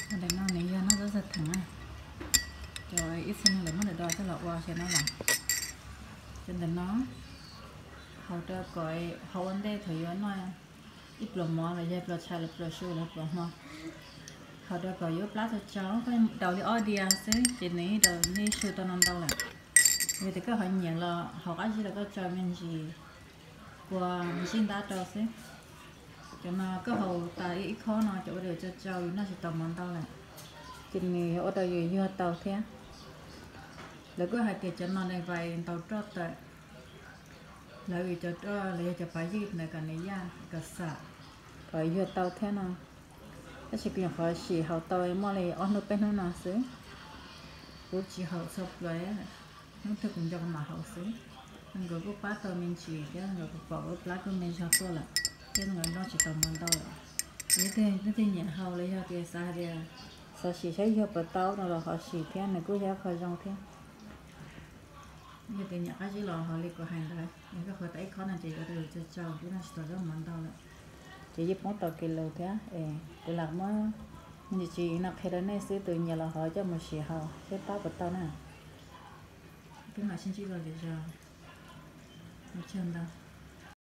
Ntawm no nws yog noj txob txog theem na, cov ib txhia neeg lawv muab ntawm do coj los ua xyaw no los. Cov ntawm no haus rau kom, haus ua ntej thaum yuav noj ib pluas mov los yog pluas tshais los pluas su los pluas hmo. Haus rau kom yuav plab tau tsau, daus li ob diav xwb ces nws daus li su tau no ntau lawm. Yog tias koj ho nyiam los haus qab zib los koj tsau me ntsis kua zib ntab rau xwb. Cov no koj haus tas ib khob no cov ua daus tsau tsau yus noj tsis tau mov ntau lawm, ces nws ua rau yus yuag tau thiab. Lawv kuj hais tias cov no nws vais ntaus roj tawm, hlawv yus cov roj los yog cov pas ywj ntawd kom nws yaj kom xam, kom yuag tau thiab no. Tab sis kuv nyuam qhuav sim haus tau muaj li ob hnub peb hnub no xwb, kuv tsis haus txhua pluas, hnub twg kuv nco kuv mam haus xwb. Nkawd kuj pab tau me ntsis thiab nkawd kuj pom ua plab kuj me zog tuaj lawm, thiab nkawd noj tsis tau mov ntau lawm. Leej twg nyiam haus los yog tias xav hais tias xav sim saib yuag puas tau no los ho sim thiab, nws kuj yog ib qho zoo thiab. Yog tias nyiam qab zib los haus li kuv hais ntawd, yog koj haus tas ib khob no ces yuav rau yus tsau tsau, twb noj tsis tau zaub mov ntau lawm. Ces yeej poob tau kis lus thiab es kuv lam muab me ntsis tsis no qhia rau nej xwb, tus nyiam los ho coj mus sim haus seb pab puas tau na. Peb mam sib ntsib dua lwm zaus, ua tsaug ntau.